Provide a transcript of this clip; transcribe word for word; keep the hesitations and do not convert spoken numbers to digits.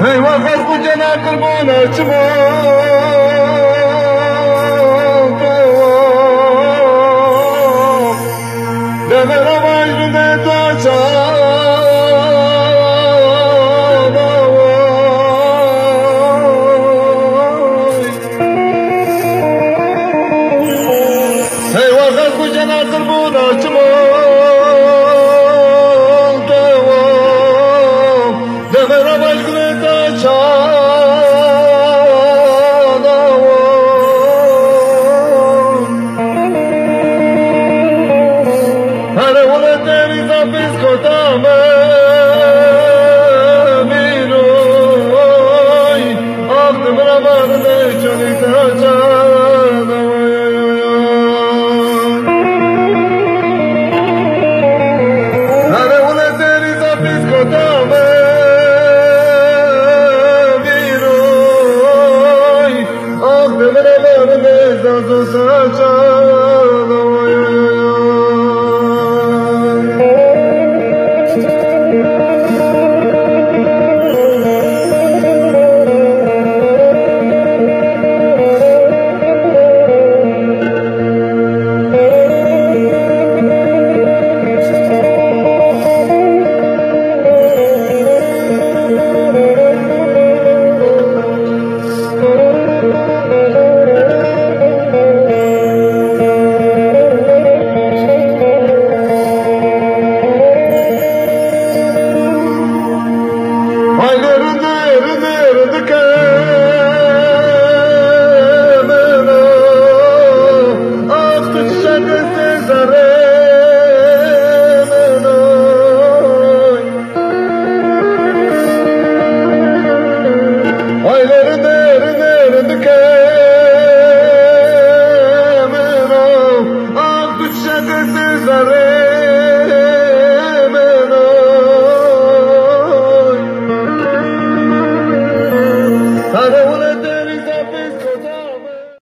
Eywa xelq û cena qurbana çima dewa. Devera vajrine ta çana vay. Eywa xelq û cena qurbana çima dewa. Devera vajrine ta çana vay. Hele wele tevî zafîz kota me.